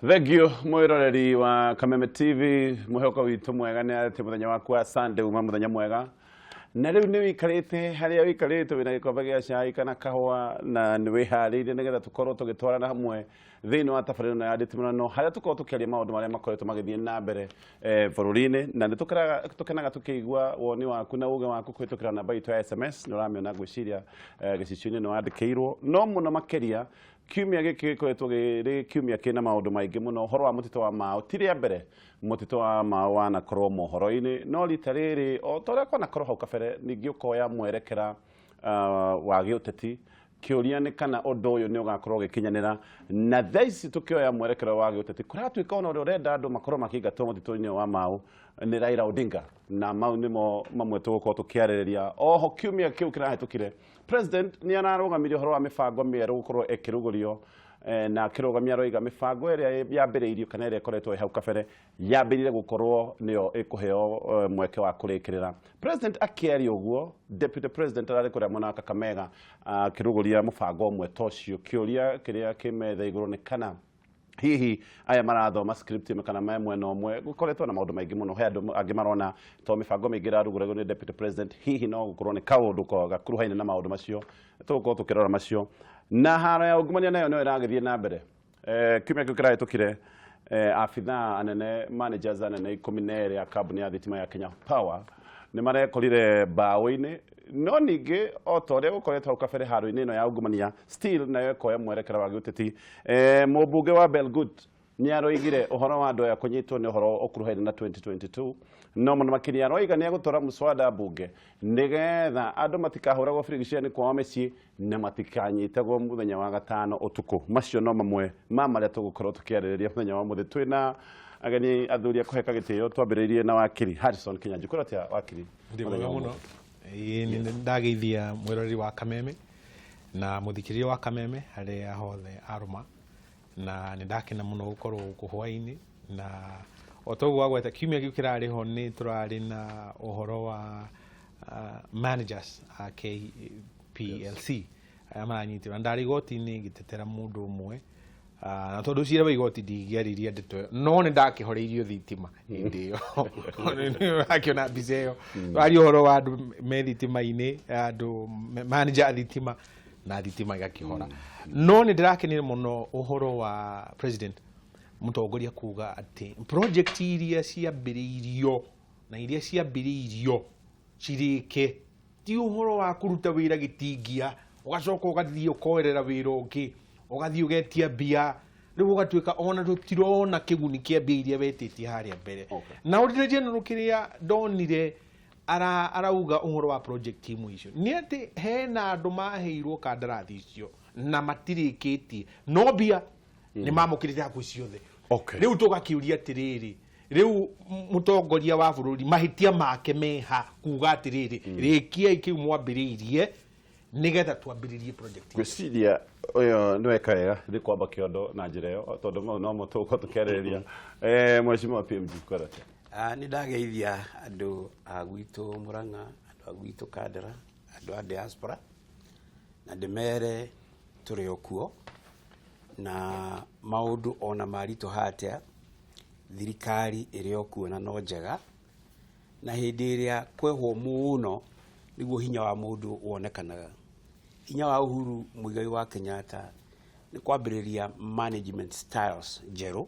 Thank you mwiroreri wa Kameme TV. Mwihoko witũ mwega nĩ atĩ mũthenya waku wa Sunday uma mũthenya mwega, na rĩu nĩ wĩikarĩte harĩa wĩikarĩte wĩna gĩkombe gĩa cai kana kahũa, na nĩ wĩharĩirie nĩgetha tũkorwo tũgĩtwarana hamwe thĩinĩ wa tabarĩra ĩno ya Nditimũrano, harĩa tũkorwo tũkĩaria maũndũ marĩa makoretwo magĩthiĩ na mbere bũrũri-inĩ. Na nĩ tũkenaga tũkĩigua woni waku na uge waku kũhĩtũkĩra namba itũ ya SMS. Nĩ ũramĩona, ngwĩciria gĩcicio-inĩ nĩ wandĩkĩirwo. No mũno makĩria, kiumia gĩkĩ gĩkoretwo gĩrĩ kiumia kĩna maũndũ maingĩ mũno. Ũhoro wa mũtitũ wa Mau, ti rĩa mbere mũtitũ wa Mau wanakorwo mohoro-inĩ, no rita rĩrĩ, o ta ũrĩa kwanakorwo hau kabere, ningĩ ũkoya mwerekera wa gĩũteti. Kĩũria nĩ kana ũndũ ũyũ nĩ ũgakorwo ũgĩkinyanĩra. Na thaa ici tũkĩoya mwerekera wa gĩũteti, kũratuĩka ona ũrĩa ũrenda andũ makorwo makĩingatwo mũtitũ-inĩ wa Mau nĩ Raila Odinga, na mau nĩmo mamwe tũgũkorwo tũkĩarĩrĩria. Oho, kiumia kĩu kĩrahĩtũkire, president nĩ ararũgamirie ũhoro wa mĩbango mĩerũ gũkorwo ĩkĩrugũrio, na akĩrũgamia, aroiga mĩbango ĩrĩa yambĩrĩirio kana ĩrĩa ĩkoretwo ĩ hau kabere yambĩrĩire gũkorwo nĩyo ĩkũheo mweke wa kũrĩkĩrĩra. President akĩaria ũguo, deputy president ararĩ kũrĩa mwena wa Kakamega akĩrugũria mũbango ũmwe ta ũcio. Kĩũria kĩrĩa kĩ metha igũrũ nĩ kana hihi aya marathoma script ĩmwe kana me mwena ũmwe. Gũkoretwo na maũndũ maingĩ mũno. He andũ angĩ marona to mĩbango mĩingĩ ĩrarugũragio nĩ deputy president, hihi no gũkorwo nĩ kaũndũ gakuruhaine na maũndũ macio. Tũgũkorwo tũkĩrora macio. Na haro ya ungumania nayo no ĩragĩthiĩ na mbere. Kiumia kĩu kĩrahĩtũkire, abithaa anene, managers anene 12 a kambuni ya thitima ya Kenya Power nĩ marekorire mbaũ-inĩ. No ningĩ, o ta ũrĩa gũkoretwo hau kabere, haro-inĩ ĩno ya ungumania still nayo ĩkoya mwerekera wa gĩũteti. Mũmbunge wa Belgut nĩ aroigire ũhoro wa andũ aya kũnyitwo nĩ ũhoro ũkuruhaine na 2022. No mũno makĩria, aroiga nĩ egũtwara mũswada mbunge nĩgetha andũ matikahũragwo birigiceni kwao mĩciĩ na matikanyitagwo mũthenya wa gatano ũtukũ. Macio no mamwe ma marĩa tũgũkorwo tũkĩarĩrĩria mũthenya wa mũthĩ. Twĩna ageni athuri a kũheka gĩtĩo. Twambĩrĩirie na wakiri Harrison Kinyanjui. Kwĩra atĩa, wakiri? Ndĩ mwega mũno. Ĩĩ, nĩ ndageithia mwĩroreri wa Kameme na mũthikĩrĩria wa Kameme harĩa hothe arũma, na nĩ ndakena mũno gũkorwo gũkũ hwaĩ-inĩ. Na o ta ũguo wagweta, kiumia kĩu kĩrarĩ ho nĩ tũrarĩ na ũhoro wa managers a KPLC arĩa maranyitirwo, na ndarĩ igoti-inĩ ngĩtetera mũndũ ũmwe. Na tondũ cira wa igoti ndingĩaririe ndeto ĩyo, no nĩ ndakĩhoreirio thitima hĩndĩ ĩyo. Akĩona mbica ĩyo, twaria ũhoro wa andũ me thitima-inĩ, andũ manager a thitima na thitima igakĩhora. No nĩ ndĩrakenire mũno ũhoro wa president, mũtongoria, kuga atĩ project iria ciambĩrĩirio na iria ciambĩrĩirio cirĩke, ti ũhoro wa kũruta wĩra gĩtingia, ũgacoka ũgathiĩ ũkoerera wĩra ũngĩ, ũgathiĩ ũgetia mbia, rĩu ũgatuĩka ona tũtirona kĩguni kĩa mbia iria wetĩtie harĩa mbere. Na Auditor General, kĩrĩa ndonire arauga ũhoro wa project imwe icio nĩ atĩ hena andũ maheirwo kandarathi icio na matirĩkĩtie, no mbia nĩ mamũkĩrĩte hakuhĩ ciothe. Rĩu tũgakĩũria atĩrĩrĩ, rĩu mũtongoria wa bũrũri mahĩtia make meha kuga atĩrĩrĩ, rĩkiai kĩu mwambĩrĩirie nĩgetha twambĩrĩrie project ĩyo? Ngwĩciria ũyũ nĩ weka wega nĩ kwamba kĩondo na njĩra ĩyo, tondũ mau no mo tũgũkorwo tũkĩarĩrĩria. Mheshimiwa PMG, kwĩra atĩa? Nĩ ndageithia andũ a gwitũ Murang'a, andũ a gwitũ Kandara, andũ a diaspora, na ndĩmere tũrĩ o kuo, na maũndũ ona maritũha atĩa, thirikari ĩrĩ o kuo na no njega. Na hĩndĩ ĩrĩa kwehwo mũno nĩguo hinya wa mũndũ wonekanaga. Hinya wa Uhuru Muigai wa Kenyatta nĩ kwambĩrĩria management styles njerũ,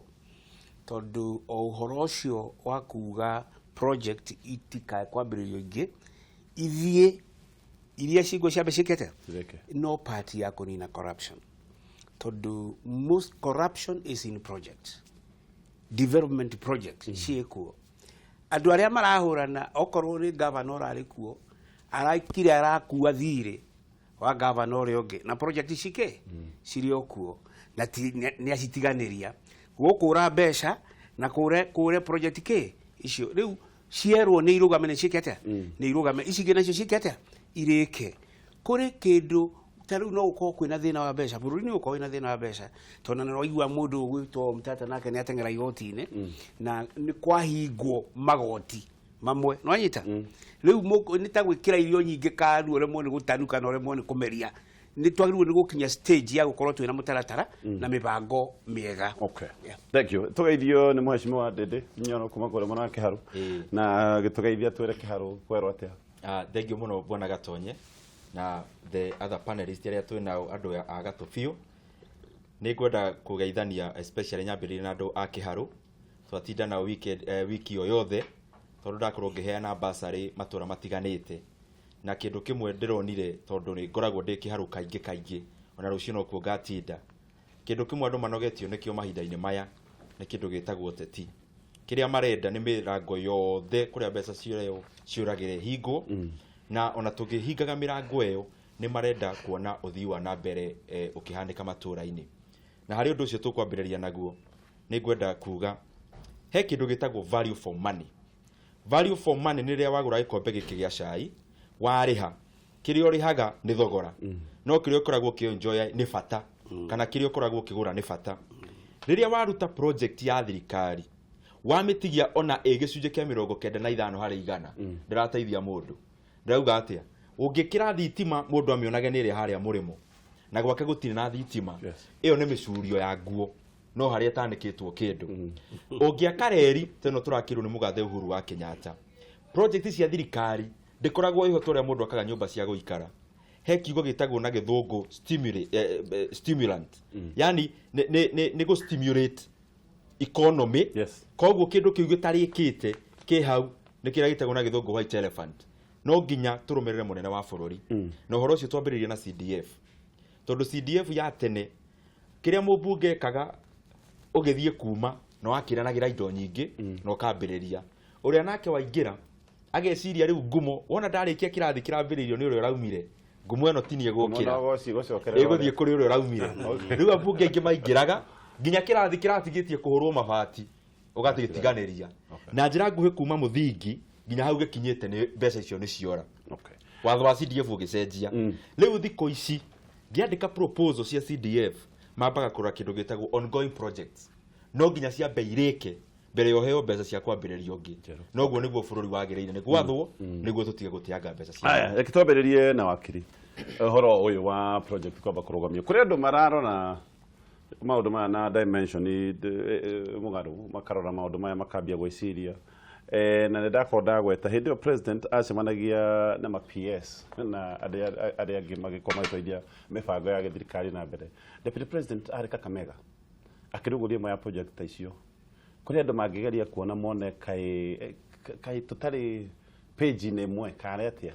tondũ o ũhoro ũcio wa kuga project itikae kwambĩrĩrio ingĩ, ithiĩ iria ciguo ciambe ciĩke atĩa? Cirĩke. No part ya kũnina corruption, tondũ most corruption is in projects, development projects ciĩkuo. Andũ arĩa marahũrana, okorwo nĩ gavana ũrarĩ kuo, arakire arakua thirĩ wa gavana ũrĩa ũngĩ, na project cike cirĩ o kuo, na nĩ acitiganĩria gũkũra mbeca na kũre project kĩ icio rĩu cierwo nĩ irũgame, nĩ ciĩke atĩa? Nĩ irũgame. Ici ingĩ nacio ciĩke atĩa? Irĩke. Kũrĩ kĩndũ ta rĩu no gũkorwo kwĩna thĩna wa mbeca bũrũri, nĩ gũkorwo wĩna thĩna wa mbeca, tondũ na nĩwaigua mũndũ ũgwĩtwo Mtata nake nĩ ateng'era igoti-inĩ na nĩ kwahingwo magoti mamwe. Nĩwanyita? Rĩu nĩ ta gwĩkĩra irio nyingĩ kanua, ũremwo nĩ gũtanuka na ũremwo nĩ kũmeria. Nĩ twagĩrĩirwo nĩ gũkinya stage ya gũkorwo twĩna mũtaratara na mĩbango mĩega. Okay. Yeah. Thank you. Tugeithio nĩ mheshimiwa Ndindi Nyoro kuma kũrĩa mwena wa Kĩharũ. Na gĩtũgeithia twĩre Kĩharũ kwerwo atĩa. Thank you mũno, bwana Gatonye na the other panelist arĩa twĩ nao, andũ a gatũ biũ. Nĩ ngwenda kũgeithania, especially nyambĩrĩrie na andũ a Kĩharũ. Twatinda nao weekend, wiki o yothe, tondũ ndakorwo ngĩheana bursary matũra matiganĩte, na kĩndũ kĩmwe ndĩronire, tondũ nĩ ngoragwo ndĩ Kĩharũ kaingĩ kaingĩ, ona rũciũ nokuo ngatinda, kĩndũ kĩmwe andũ manogetio nĩkĩo mahinda-inĩ maya nĩ kĩndũ gĩtagwo teti. Kĩrĩa marenda nĩ mĩrango yothe kũrĩa mbeca cioreo ciũragĩre hingwo, na ona tũkĩhingaga mĩrango ĩyo, nĩ marenda kuona ũthii wa na mbere ũkĩhanĩka matũra-inĩ. Na harĩ ũndũ ũcio tũkwambĩrĩria naguo, nĩ ngwenda kuga he kĩndũ gĩtagwo value for money. Value for money nĩ rĩrĩa wagũra gĩkombe gĩkĩ gĩa cai, warĩha, kĩrĩa ũrĩhaga nĩ thogora, no kĩrĩa ũkoragwo ũkĩenjoy nĩ bata, kana kĩrĩa ũkoragwo ũkĩgũra nĩ bata. Rĩrĩa waruta project ya thirikari, wamĩtigia ona ĩ gĩcunjĩ kĩa 95%, ndĩrateithia mũndũ. Ndĩrauga atĩa? Ũngĩkĩra thitima, mũndũ amĩonage nĩ ĩrĩa harĩa mũrĩmo, na gwake gũtirĩ na thitima, ĩyo nĩ mĩcurio ya nguo no harĩa ĩtanĩkĩtwo kĩndũ. Ũngĩaka reri ta ĩno tũrakĩrwo nĩ mũgathe Uhuru wa Kenyatta, project cia thirikari ndĩkoragwo ĩho ta ũrĩa mũndũ akaga nyũmba cia gũikara. He kiugo gĩtagwo na gĩthũngũ stimulant, yani nĩ gũ stimulate economy. Koguo kĩndũ kĩu gĩtarĩkĩte kĩ hau nĩ kĩrĩa gĩtagwo na gĩthũngũ white elephant. No nginya tũrũmĩrĩre mũnene wa bũrũri, na ũhoro ũcio twambĩrĩrie na CDF, tondũ CDF ya tene, kĩrĩa mũmbunge ekaga, ũgĩthiĩ kuma na wakĩranagĩra indo nyingĩ na ũkambĩrĩria ũrĩa nake waingĩra ageciria rĩu ngumo wona ndarĩkia kĩrathi kĩrambĩrĩirio nĩ ũrĩa ũraumire, ngumo ĩno tinie gũkĩra ĩgũthiĩ kũrĩ ũrĩa ũraumire. Rĩu ambunge aingĩ maingĩraga nginya kĩrathi kĩratigĩtie kũhũrwo mabati, ũgagĩtiganĩria na njĩra nguhĩ kuma mũthingi nginya hau gĩkinyĩte, nĩ mbeca icio nĩ ciora. Watho wa CDF ũgĩcenjia, rĩu thikũ ici ngĩandĩka proposal cia CDF, mambaga kũrora kĩndũ gĩtagwo ongoing projects. No nginya ciambe irĩke mbere ya ũheo mbeca cia kwambĩrĩria ũngĩ. Noguo nĩguo bũrũri wagĩrĩire nĩ gwathwo, nĩguo tũtige gũteanga mbeca cia Aya, reke twambĩrĩrie na wakiri. Ũhoro ũyũ wa project kwamba kũrũgamio, kũrĩ andũ mararora maũndũ maya na dimension mũgarũ, makarora maũndũ maya makambia gwĩciria. Na nĩ ndakorwo ndagweta hĩndĩ ĩyo president acemanagia na ma PS na arĩa angĩ magĩkorwo magĩtwarithia mĩbango ya gĩthirikari na mbere. Deputy president arĩ Kakamega akĩrugũria ĩmwe ya project ta icio. Kũrĩ andũ mangĩgeria kuona mone kaĩ tũtarĩ page-inĩ ĩmwe karĩ atĩa.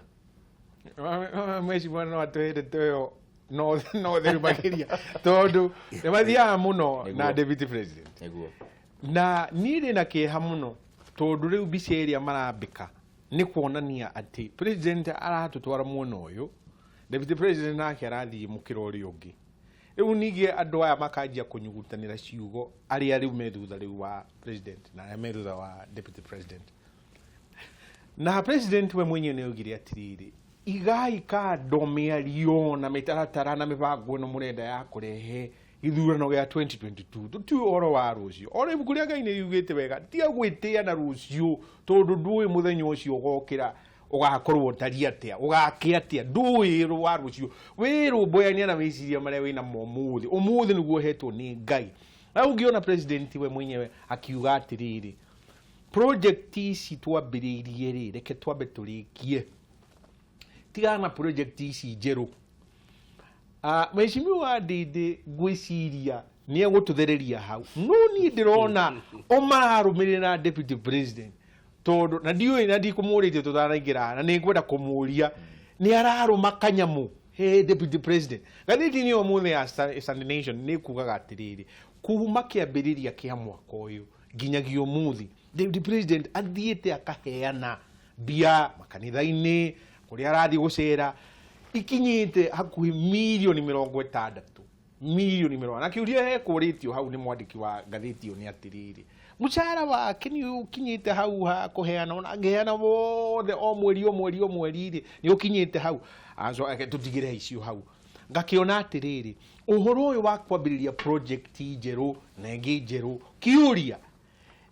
Mheshimiwa no atwĩre toyo no theru makĩria, tondũ nĩ mathiaga mũno na deputy president. Na niĩ ndĩ na kĩeha mũno, tondũ rĩu mbica ĩrĩa marambĩka nĩ kuonania atĩ president aratũtwara mwena ũyũ, deputy president nake arathiĩ mũkĩra ũrĩa ũngĩ. Rĩu ningĩ andũ aya makanjia kũnyugutanĩra ciugo, arĩa rĩu me thutha rĩu wa president na arĩa me thutha wa deputy president. Na president we mwenyewe nĩ augire atĩrĩrĩ, igai kando mĩario na mĩtaratara na mĩbango ĩno mũrenda ya kũrehe gĩthurano gĩa 2022. Tũtiũĩ ũhoro wa rũciũ. Ona ibuku rĩa Ngai nĩ riugĩte wega, tiga gwĩtĩa na rũciũ, tondũ ndũĩ mũthenya ũcio ũgokĩra ũgakorwo ũtariĩ atĩa, ũgakĩa atĩa. Ndũĩ wa rũciũ. Wĩrũmbũyania na wĩciria marĩa wĩna mo ũmũthĩ. Ũmũthĩ nĩguo ũhetwo nĩ Ngai. Na ũngĩona president we mwenyewe akiuga atĩrĩrĩ, project ici twambĩrĩirie rĩ, reke twambe tũrĩkie, tigana na project ici njerũ. Mheshimiwa Ndindi ngwĩciria nĩ egũtũthereria hau, no niĩ ndĩrona o mararũmĩrĩra deputy president, tondũ na ndiũĩ na ndikũmũrĩtie tũtanaingĩra, na nĩ ngwenda kũmũria nĩ ararũma kanyamũ he deputy president. Ngathĩti-inĩ ũmũthĩ ya Sunday Nation nĩ kugaga atĩrĩrĩ, kuma kĩambĩrĩria kĩa mwaka ũyũ nginyagia ũmũthĩ, deputy president athiĩte akaheana mbia makanitha-inĩ kũrĩa arathiĩ gũcera, ikinyĩte hakuhĩ mirioni 60, mirioni mĩrongo. Na kĩũria hekũrĩtio hau nĩ mwandĩki wa ngathĩti ĩyo nĩ atĩrĩrĩ, mũcara wake nĩ ũkinyĩte hau ha kũheana, ona angĩheana wothe o mweri o mweri o mweri rĩ, nĩ ũkinyĩte hau? Aco tũtigĩre icio hau. Ngakĩona atĩrĩrĩ, ũhoro ũyũ wa kwambĩrĩria project njerũ na ĩngĩ njerũ, kĩũria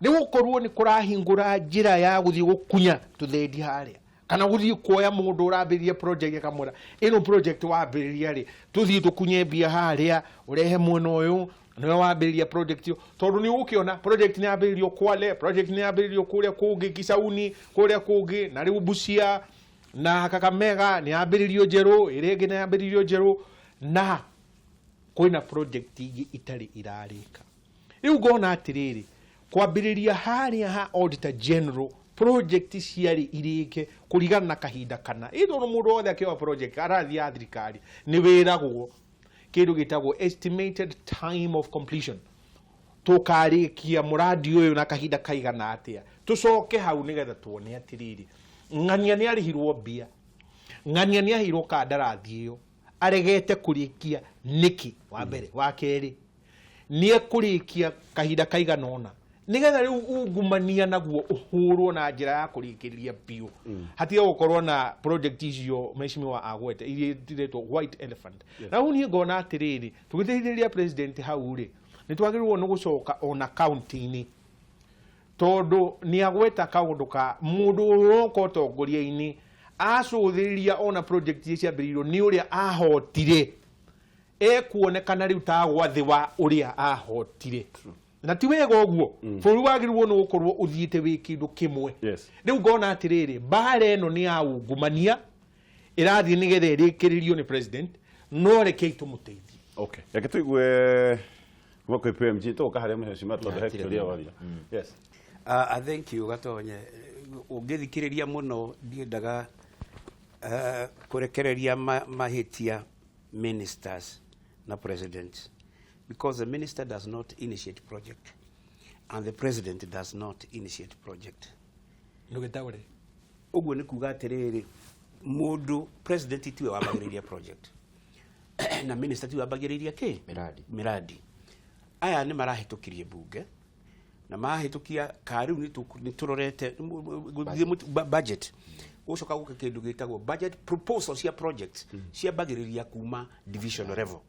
nĩ gũkorwo nĩ kũrahingũra njĩra ya gũthiĩ gũkunya tũthendi harĩa, kana Kana gũthiĩ kuoya mũndũ ũrambĩrĩria project akamwĩra ĩno project wambĩrĩria rĩ, tũthiĩ tũkunye mbia harĩa, ũrehe mwena ũyũ, nĩwe wambĩrĩria project ĩyo. Tondũ nĩ ũgũkĩona project nĩ yambĩrĩrio Kwale, project nĩ yambĩrĩrio kũrĩa kũngĩ Kisauni, kũrĩa kũngĩ, na rĩu Busia na Kakamega nĩ yambĩrĩrio njerũ, ĩrĩa ĩngĩ nĩ yambĩrĩrio njerũ, na kwĩna project ingĩ itarĩ irarĩka. Rĩu ngona atĩrĩrĩ, kwambĩrĩria harĩa ha Auditor General, project ciarĩ irĩke kũringana na kahinda kana ĩ, tondũ mũndũ wothe akĩoya project arathiĩ ya thirikari nĩ wĩragwo kĩndũ gĩtagwo estimated time of completion, tũkarĩkia mũrandi ũyũ na kahinda kaigana atĩa. Tũcoke hau nĩgetha tuone atĩrĩrĩ, ng'ania nĩ arĩhirwo mbia, ng'ania nĩ aheirwo kandarathi ĩyo, aregete kũrĩkia nĩkĩ? Wa mbere. Wa kerĩ, nĩ ekũrĩkia kahinda kaigana ũna, nĩgetha rĩu ungumania naguo ũhũrwo na njĩra ya kũrĩkĩrĩria biũ, hatige gũkorwo na project icio mheshimiwa agwete iria iretwo white elephant. Na rĩu niĩ ngona atĩrĩrĩ, tũgĩteithĩrĩria president hau rĩ, nĩ twagĩrĩirwo nĩ gũcoka ona kaunti-inĩ, tondũ nĩ agweta kaũndũ ka mũndũ ũroka ũtongoria-inĩ acũthĩrĩria ona project iria ciambĩrĩirio nĩ ũrĩa ahotire, ekuonekana rĩu ta gwa thĩ wa ũrĩa ahotire, na ti wega ũguo. Bũrũri wagĩrĩirwo nĩ gũkorwo ũthiĩte wĩ kĩndũ kĩmwe. Rĩu ngona atĩrĩrĩ, mbara ĩno nĩ ya ungumania ĩrathiĩ nĩgetha ĩrĩkĩrĩrio nĩ president, no rekei tũmũteithie. Okay, reke tũigue kuma kwĩ PMG, tũgũka harĩa mheshimiwa tondũ he Hatirĩ kĩũria thĩna. woria. Yes. Thank you, Gatonye. Ũngĩthikĩrĩria mũno, ndiendaga kũrekereria mahĩtia ministers na president, because the minister does not initiate project and the president does not initiate project. Ndũgĩtaũre. Ũguo nĩ kuga atĩrĩrĩ, mũndũ president tiwe wambagĩrĩria project na minister tiwe wambagĩrĩria kĩ. Mĩradi. Mĩradi. Aya nĩ marahĩtũkirie bunge na mahĩtũkia ka rĩu nĩ tũrorete budget, gũcoka gũka kĩndũ gĩtagwo budget proposal cia projects, ciambagĩrĩria kuma division level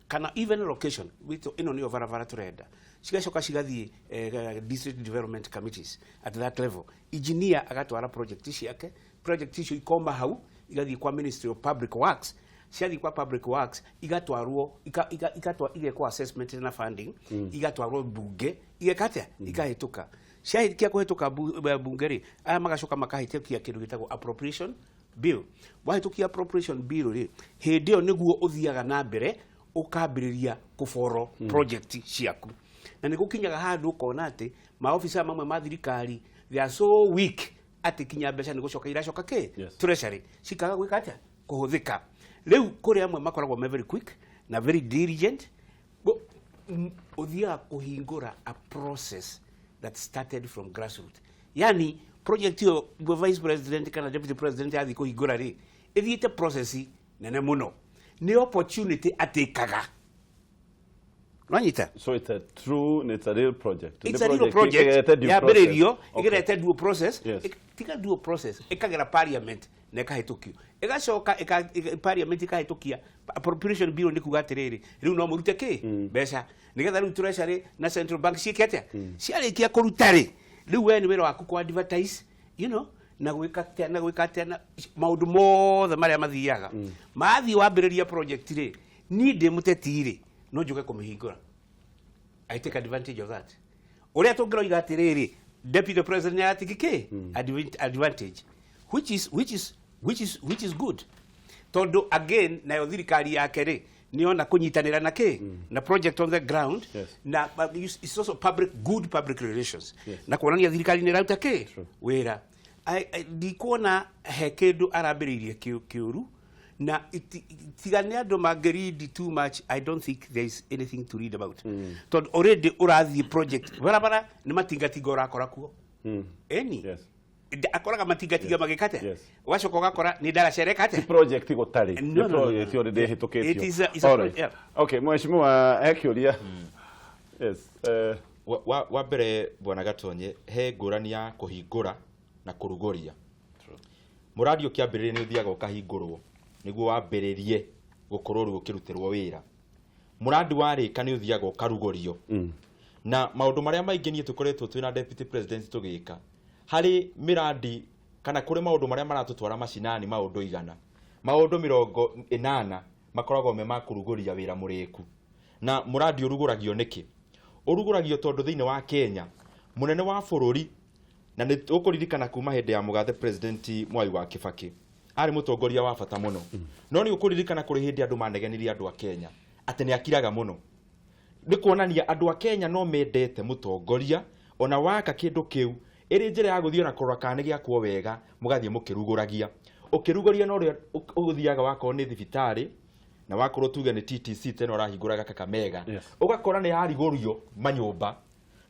kana even location witũ, ĩno nĩyo barabara tũrenda, cigacoka cigathiĩ district development committees. At that level engineer agatwara project ciake, project icio ikoma hau igathiĩ kwa Ministry of Public Works, ciathiĩ kwa Public Works igatwarwo igekwo assessment na funding, igatwarwo bunge, igeka atĩa? Ikahĩtũka. Ciahĩtũkia kũhĩtũka bunge rĩ, aya magacoka makahĩtũkia kĩndũ gĩtagwo appropriation bill. Wahĩtũkia appropriation bill rĩ, hĩndĩ ĩyo nĩguo ũthiaga na mbere ũkambĩrĩria kũboro project ciaku, na nĩ gũkinyaga handũ ũkona atĩ maobisa mamwe ma thirikari, they are so weak atĩ kinya mbeca nĩ gũcoka iracoka kĩ? Treasury, cikaga gwĩka atĩa? Kũhũthĩka. Rĩu kũrĩ amwe makoragwo me very quick na very diligent. Ũthiaga kũhingũra a process that started from grassroots, yani project ĩyo vice president kana deputy president athiĩ kũhingũra rĩ, ĩthiĩte process nene mũno, nĩ opportunity atĩkaga. Nwanyita? So it's a true, it's a real project. It's a real project. Ĩgerete due Yambĩrĩrio process. Okay. ĩgerete due process. Tiga due process, ĩkagera parliament na ĩkahĩtũkio, ĩgacoka parliament ĩkahĩtũkia appropriation bill, nĩ kuga atĩrĩrĩ, rĩu no mũrute kĩ? Mbeca, nĩgetha rĩu treasury na central bank ciĩke atĩa? Ciarĩkia kũruta rĩ, rĩu we nĩ wĩra waku kũ advertise na gwĩka atĩa na gwĩka atĩa na maũndũ mothe marĩa mathiaga mathiĩ. Wambĩrĩria project rĩ, niĩ ndĩ mũteti rĩ, no njuge kũmĩhingũra, I take advantage of that. Ũrĩa tũngĩroiga atĩrĩrĩ, deputy president nĩ aratiki kĩ? Advantage, which is good, tondũ again nayo thirikari yake rĩ, nĩona kũnyitanĩra na kĩ? Na project on the ground. Na but it's also public good public relations na kuonania thirikari nĩ ĩraruta kĩ? Wĩra. Ndikuona he kĩndũ arambĩrĩirie kĩũru, na tiga nĩ andũ mangĩread too much, I don't think there is anything to read about, tondũ already ũrathiĩ project barabara nĩ matingatinga ũrakora kuo eni. Akoraga matingatinga magĩka atĩa? Ũgacoka ũgakora nĩ ndaraca ĩreka atĩa? Project gũtarĩ. No, no, no, no. Project already ĩhĩtũkĩtio. It is a- it's a Alright. yeah. Okay, mheshimiwa he kĩũria. Yes. Wa mbere, bwana Gatonye, he ngũrani ya kũhingũra na kũrugũria mũradi. Ũkĩambĩrĩria nĩ ũthiaga ũkahingũrwo nĩguo wambĩrĩrie gũkorwo rĩu ũkĩrutĩrwo wĩra. Mũradi warĩka nĩ ũthiaga ũkarugũrio. Na maũndũ marĩa maingĩ niĩ tũkoretwo twĩna deputy president tũgĩka harĩ mĩradi Kana kũrĩ maũndũ marĩa maratũtwara macinani, maũndũ 100, maũndũ 80 makoragwo me ma kũrugũria wĩra mũrĩku. Na mũrandi ũrugũragio nĩkĩ? Ũrugũragio tondũ thĩinĩ wa Kenya mũnene wa bũrũri, na nĩ ũkũririkana kuma hĩndĩ ya mũgathe President Mwai wa Kibaki, arĩ mũtongoria wa bata mũno, no nĩ ũkũririkana kũrĩ hĩndĩ andũ manegenirie andũ a Kenya atĩ nĩ akiraga mũno. Nĩ kuonania andũ a Kenya no mendete mũtongoria ona waka kĩndũ kĩu ĩrĩ njĩra ya gũthiĩ ona kũrora kana nĩ gĩakwo wega, mũgathiĩ mũkĩrugũragia. Ũkĩrugũria na ũrĩa ũgũthiaga, wakorwo nĩ thibitarĩ na wakorwo tuge nĩ TTC tene ũrahingũraga Kakamega, ũgakora nĩ yarigũrio manyũmba,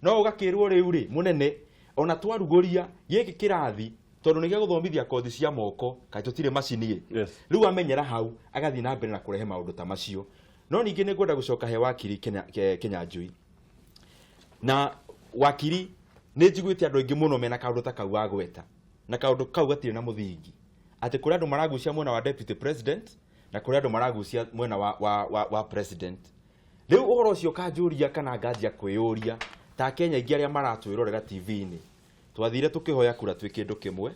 no ũgakĩrwo rĩu rĩ mũnene ona twarugũria gĩkĩ kĩrathi tondũ nĩ gĩa gũthomithia kothi cia moko, kaĩ tũtirĩ macini ĩ. Rĩu amenyera hau agathiĩ na mbere na kũrehe maũndũ ta macio. No ningĩ nĩ ngwenda gũcoka he wakiri Kenyanjui. Na wakiri, nĩ njiguĩte andũ aingĩ mũno mena kaũndũ ta kau wagweta, na kaũndũ kau gatirĩ na mũthingi, atĩ kũrĩ andũ maragucia mwena wa deputy president na kũrĩ andũ maragucia mwena wa president. Rĩu ũhoro ũcio ũkanjũria kana nganjia kwĩyũria, ta Kenya aingĩ arĩa maratwĩrorera TV-inĩ, twathire tũkĩhoya kura twĩ kĩndũ kĩmwe,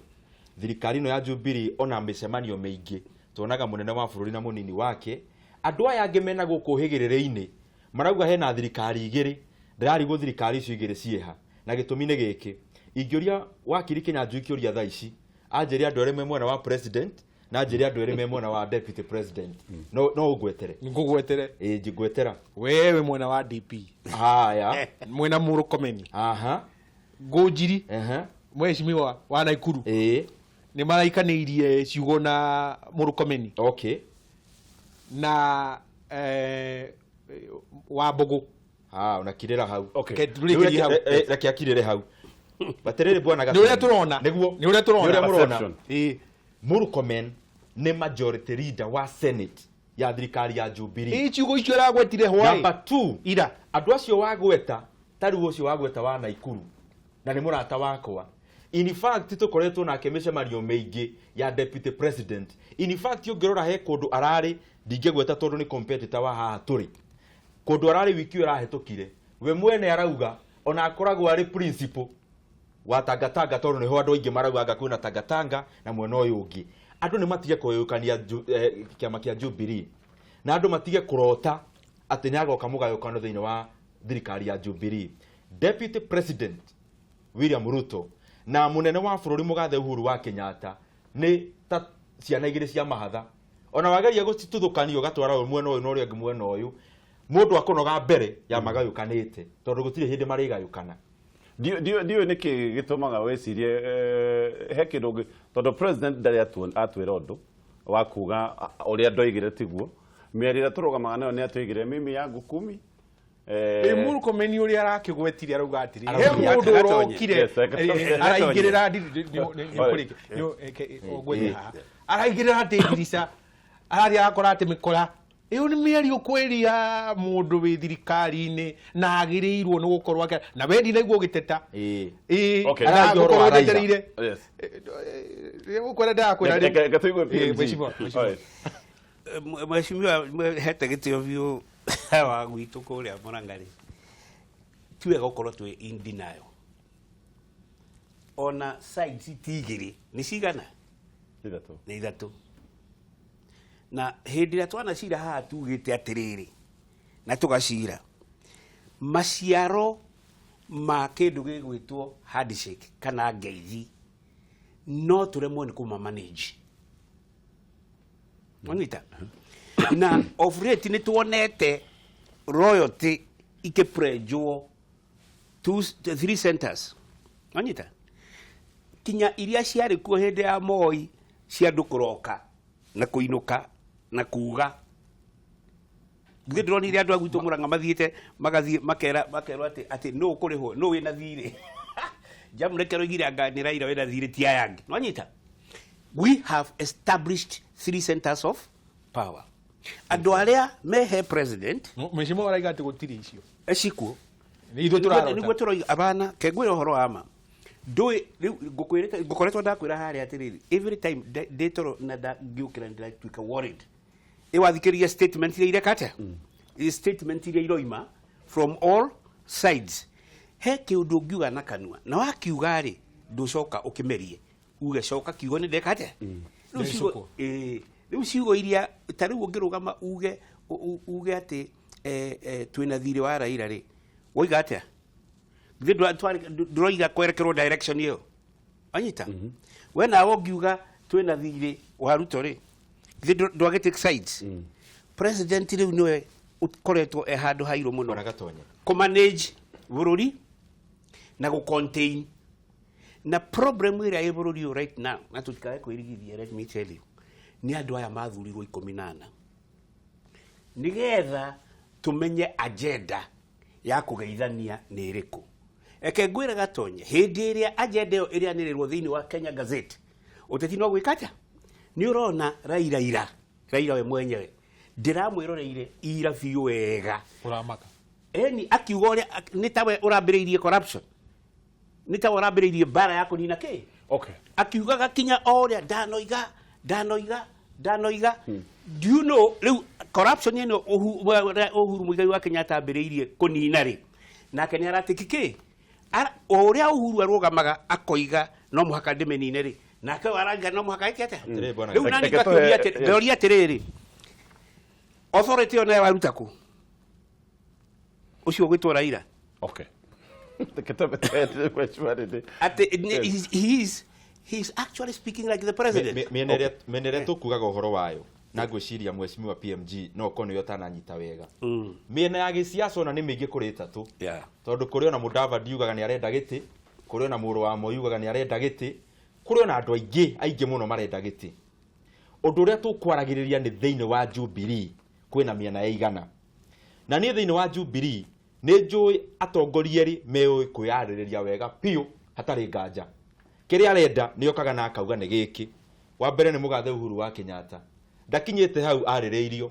thirikari ĩno ya Jubilee. Ona mĩcemanio mĩingĩ tuonaga mũnene wa bũrũri na mũnini wake. Andũ aya angĩ mena gũkũ hĩgĩrĩrĩ-inĩ marauga hena thirikari igĩrĩ. Ndĩrarigwo thirikari icio igĩrĩ ciĩha, na gĩtũmi nĩ gĩkĩ: ingĩũria wakiri Kĩnyanjui kĩũria thaa ici, anjĩre andũ erĩ me mwena wa president na anjĩre andũ erĩ me mwena wa deputy president, no ũngwetere? Ngũgwetere. Ĩ, njingwetera. Wewe mwena wa DP, haya, mwena Mũrũkomeni, Ngũnjiri, mheshimiwa wa Naikuru, nĩ maraikanĩirie ciugo na Mũrũkomeni na Wambũgũ. Ah, unakirĩra hau. Reke tũrĩkĩrie hau. Reke akirĩre hau. Atĩrĩrĩ, bwana Nĩ ũrĩa tũrona. Nĩguo. Nĩ ũrĩa tũrona. Nĩ ũrĩa mũrona. Perception. Murkomen nĩ majority leader wa Senate ya thirikari ya Jubilee. Ĩ, ciugo icio aragwetire hwaĩ Number two, ira. Andũ acio wagweta, ta rĩu ũcio wagweta wa Naikuru, na nĩ mũrata wakwa, in fact tũkoretwo nake mĩcemanio mĩingĩ ya deputy president. In fact, ũngĩrora he kũndũ ararĩ, ndingĩgweta tondũ nĩ competitor wa haha tũrĩ, kũndũ ararĩ wiki ĩyo ĩrahĩtũkire, we mwene arauga ona akoragwo arĩ principal wa Tangatanga, tondũ nĩho andũ aingĩ marauga anga kwĩna Tangatanga na mwena ũyũ ũngĩ. Andũ nĩ matige kũgayũkania kĩama kĩa Jubilee, na andũ matige kũrota atĩ nĩ agoka mũgayũkano thĩinĩ wa thirikari ya Jubilee. Deputy President William Ruto na mũnene wa bũrũri mũgathe Uhuru wa Kenyatta nĩ ta ciana igĩrĩ cia mahatha. Ona wageria gũcituthũkania, ũgatwara ũyũ mwena ũyũ na ũrĩa ũngĩ mwena ũyũ, mũndũ akũnoga mbere ya magayũkanĩte, tondũ gũtirĩ hĩndĩ marĩgayũkana. Ndiũĩ nĩkĩ gĩtũmaga wĩcirie he kĩndũ tondũ president ndarĩ atwĩra ũndũ wa kuga ũrĩa ndoigire tiguo. Mĩario ĩrĩa tũrũgamaga nayo nĩ atwĩgire mimi yangu kumi. Ĩ, Murkomen ũrĩa arakĩgwetire arauga atĩrĩ, he Arauga mũndũ Gatonye. ũrokire Yes, Gatonye. araingĩrĩra ngwete haha, araingĩrĩra atĩ ndirica, arathiĩ agakora atĩ mĩkora ĩyo nĩ mĩario kwĩria mũndũ wĩ thirikari-inĩ na agĩrĩirwo nĩ gũkorwo na we ndinaigua ũgĩteta. Ĩ, Aragia ũhoro gũkorwo wa Raila. wetereire. Ũkwenda ndakwĩra rĩu. Reke tũigue Ĩ, PMG. mheshimiwa, mheshimiwa. Alright. Mheshimiwa hete gĩtĩo biũ wa gwitũ kũrĩa Mũrang'a rĩ, ti wega gũkorwo twĩ in denial. Ona sides ti igĩrĩ, nĩ cigana? 3. Nĩ 3. Na hĩndĩ ĩrĩa twanacira haha tugĩte atĩrĩrĩ, na tũgacira maciaro ma kĩndũ gĩgwĩtwo handshake kana ngeithi, no tũremwo nĩ kũma manage. Wanyita? Na of late nĩ tuonete royalty ikĩprenjwo two, three centers. Wanyita? Kinya iria ciarĩ kuo hĩndĩ ya Moi cia andũ kũroka na kũinũka na kuga, githĩ ndĩronire andũ a gwitũ Mũrang'a mathiĩte magathiĩ makera makerwo atĩ nũ ũkũrĩhwo, nũ wĩna thirĩ. Jamũreke roigire anga nĩ Raila wĩna thirĩ, ti aya angĩ. Nwanyita? We have established three centers of power. Andũ arĩa mehe president. Mheshimiwa araiga atĩ gũtirĩ icio. Cikuo. Nĩ ithuĩ tũrarota. Nĩguo tũroiga abana kengwĩra ũhoro wa ma. Ndũĩ rĩu ngũkwĩrĩte, ngũkoretwo ndakwĩra harĩa atĩrĩrĩ, every time ndĩ toro na ngĩũkĩra ndĩratuĩka worried. Ĩ, wathikĩrĩria statement iria ireka atĩa, statement iria iroima from all sides, he kĩũndũ ũngiuga na kanua na wakiuga rĩ, ndũcoka ũkĩmerie. Uge coka kiugo nĩ ndeka atĩa. Rĩu ciugo Ndecukwo. Ĩĩ, rĩu ciugo iria ta rĩu ũngĩrũgama uge uge atĩ twĩna thirĩ wa Raila rĩ, woiga atĩa? Githĩ ndũroiga kwerekerwo direction ĩyo anyita? We nawe ũngiuga twĩna thirĩ wa Ruto rĩ, githĩ ndwagĩ take sides? President rĩu nĩwe ũkoretwo e handũ hairũ mũno Bwana Gatonye. Kũmanage bũrũri na gũ-contain na problem ĩrĩa ĩ bũrũri ũyũ right now, na tũtikae kwĩrigithia. Let me tell you, nĩ andũ aya mathurirwo 14 nĩgetha tũmenye agenda ya kũgeithania nĩ ĩrĩkũ. Eke ngwĩre Gatonye, hĩndĩ ĩrĩa agenda ĩyo ĩrĩanĩrĩrwo thĩinĩ wa Kenya Gazette, ũteti no gwĩka atĩa? Nĩ ũrona Raila ira, Raila we mwenyewe ndĩramwĩroreire ira biũ wega. Ũramaka. Eni akiuga ũrĩa nĩ tawe ũrambĩrĩirie corruption, nĩ tawe ũrambĩrĩirie mbara ya kũnina kĩ. Akiugaga kinya o ũrĩa ndanoiga, ndanoiga, ndanoiga. Do you know rĩu corruption ĩno Uhuru Muigai wa Kenyatta ambĩrĩirie kũnina rĩ, nake nĩ aratĩki kĩ? O ũrĩa Uhuru arũgamaga akoiga no mũhaka ndĩmĩnine rĩ, nake ũyũ arauga no mũhaka ĩke atĩa? Atĩrĩ, bwana. Rĩu nani Reke ngakĩũria ngoria atĩrĩrĩ, authority ĩyo nayo waruta kũ, ũcio ũgwĩtwo Raila? Okay. Reke tũhe mheshimiwa Ndindi. Atĩ he is actually speaking like the president. Mĩena ĩrĩa tũkugaga ũhoro wayo na ngwĩciria mheshimiwa PMG no ũkorwo nĩwe ũtananyita wega, mĩena ya gĩsiasa ona nĩ mĩingĩ kũrĩ ĩtatũ, tondũ kũrĩ ona Mudavadi ugaga nĩ arenda gĩtĩ, kũrĩ ona mũrũ wa Moi ugaga nĩ arenda gĩtĩ, kũrĩ ona andũ aingĩ aingĩ mũno marenda gĩtĩ. Ũndũ ũrĩa tũkwaragĩrĩria nĩ thĩinĩ wa Jubilee kwĩna mĩena ya igana, na niĩ thĩinĩ wa Jubilee nĩ njũĩ atongoria erĩ meũĩ kwĩyarĩrĩria wega biũ hatarĩ nganja. Kĩrĩa arenda nĩ okaga na akauga nĩ gĩkĩ. Wa mbere nĩ mũgathe Uhuru wa Kenyatta. Ndakinyĩte hau arĩrĩirio,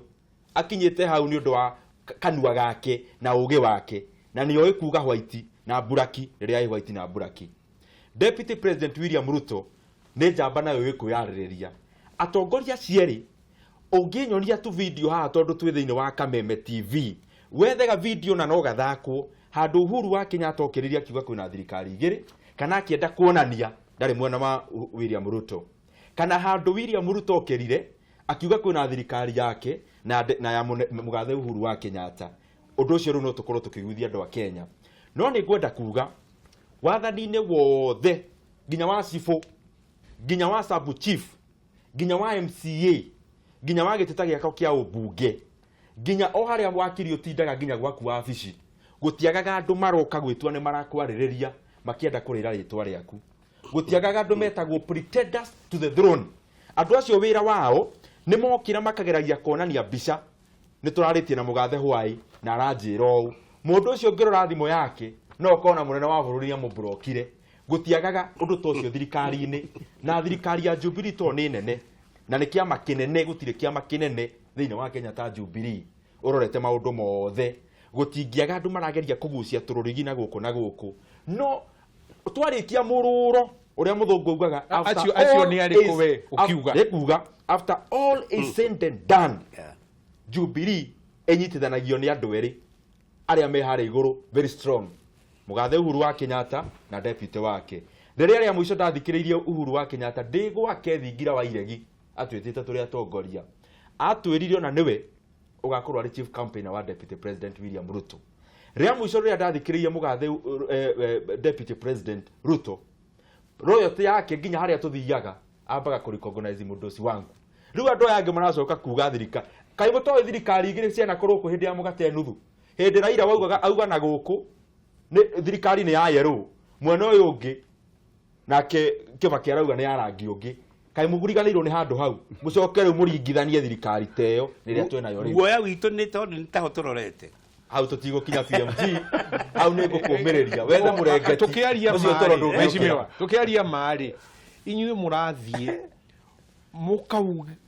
akinyĩte hau nĩ ũndũ wa kanua gake na ũgĩ wake, na nĩ oĩ kuga white na buraki rĩrĩa ĩ white na buraki. Deputy President William Ruto nĩ njamba nayo ĩ kwĩyarĩrĩria. Atongoria acio erĩ ũngĩnyonia tu video haha, tondũ twĩ thĩinĩ wa Kameme TV, wethega video na no gathakwo handũ Uhuru wa Kenyatta okĩrĩria akiuga kwĩna thirikari igĩrĩ, kana akĩenda kuonania ndarĩ mwena wa William Ruto, kana handũ William Ruto okĩrire akiuga kwĩna thirikari yake na ya mũgathe Uhuru wa Kenyatta. Ũndũ ũcio rĩu no tũkorwo tũkĩiguithia andũ a Kenya. No nĩ ngwenda kuga wathani-inĩ wothe, nginya wa cibũ, nginya wa sub chief, nginya wa MCA, nginya wa gĩtĩ ta gĩakwa kĩa ũmbunge, nginya o harĩa wakiri ũtindaga, nginya gwaku wabici, gũtiagaga andũ maroka gwĩtua nĩ marakwarĩrĩria makĩenda kũrĩra rĩtwa rĩaku. Gũtiagaga andũ metagwo pretenders to the throne. Andũ acio wĩra wao nĩ mokĩra makageragia kuonania mbica nĩ tũrarĩtie na mũgathe hwaĩ na aranjĩra ũũ. Mũndũ ũcio ũngĩrora thimũ yake no ũkona mũnene wa bũrũri nĩamũmburokire. Gũtiagaga ũndũ ta ũcio thirikari-inĩ, na thirikari ya Jubilee to nĩ nene na nĩ kĩama kĩnene. Gũtirĩ kĩama kĩnene thĩinĩ wa Kenya ta Jubilee. Ũrorete maũndũ mothe, gũtingĩaga andũ marageria kũgucia tũrũrigi na gũkũ na gũkũ, no twarĩkia mũrũro ũrĩa mũthũngũ augaga after Acio all nĩ arĩkũ we ũkiuga? Nĩ kuga after all is said and done, Jubilee ĩnyitithanagio nĩ andũ erĩ arĩa me harĩa igũrũ very strong, mũgathe Uhuru wa Kenyatta na deputy wake. Rĩrĩa rĩa mũico ndathikĩrĩirie Uhuru wa Kenyatta ndĩ gwake thingira wa iregi atwĩtĩte tũrĩ atongoria, atwĩrire ona nĩwe ũgakorwo arĩ chief campaigner wa Deputy President William Ruto. Rĩa mũico rĩrĩa ndathikĩrĩirie mũgathe Deputy President Ruto, royalty yake nginya harĩa tũthiaga ambaga kũ recognize mũndũ wangu. Rĩu andũ aya angĩ maracoka kuga thirika kaĩ mũtoĩ thirikari igĩrĩ cianakorwo kũ hĩndĩ ya mũgate nuthu, hĩndĩ Raila waugaga auga na gũkũ nĩ thirikari nĩ ya yerũ, mwena ũyũ ũngĩ nake Kĩbaki arauga nĩ ya rangi ũngĩ. Kaĩ mũriganĩirwo nĩ handũ hau? Mũcoke rĩu mũringithanie thirikari ta ĩyo rĩrĩa twĩnayo rĩu. Guoya witũ nĩ tondũ nĩ taho tũrorete. Hau tũtigũkinya, PMG, hau nĩ ngũkũmĩrĩria wethe mũrengeti Tukiaria ũcio toro marĩ ndũngĩũkĩra. mheshimiwa, tukiaria marĩ inyuĩ mũrathiĩ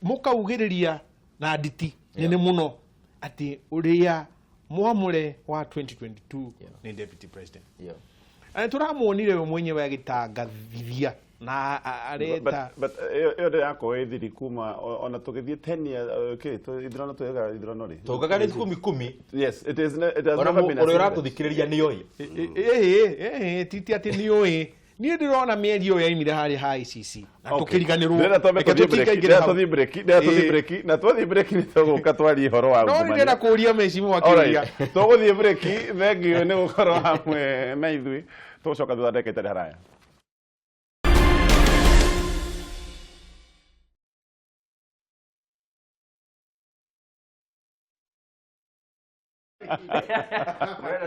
mũkaugĩrĩria na nditi nene mũno atĩ ũrĩa mwamũre wa 2022 nĩ Deputy President. Na tũramuonire we mwenyewe agĩtangathithia na areta. But ĩyo ndĩrakorwo ĩthiri kuma ona tũgĩthiĩ 10 years okay, ithurano twĩkaga ithurano rĩ. Taugaga nĩ kumi kumi. Yes, it has Ona never been a ũrĩa secret. ũratũthikĩrĩria nĩ oĩ. Ĩĩ, ti atĩ nĩ ũĩ. Niĩ ndĩrona mĩario ĩyo yaimire harĩa ha ICC na tũkĩriganĩrwo. Ndĩrenda twambe Reke tũthiĩ break, tũtikaingĩre ndĩrenda hau. tũthiĩ break, ndĩrenda tũthiĩ Ĩĩ. break, na twathiĩ break nĩ tũgũka twarie ũhoro wa No ungumania. ndĩrenda kũũria mheshimiwa Alright, kĩũria. tũgũthiĩ break. Thengiũ nĩ gũkorwo hamwe na ithuĩ. Tũgũcoka thutha ndagĩka itarĩ haraya.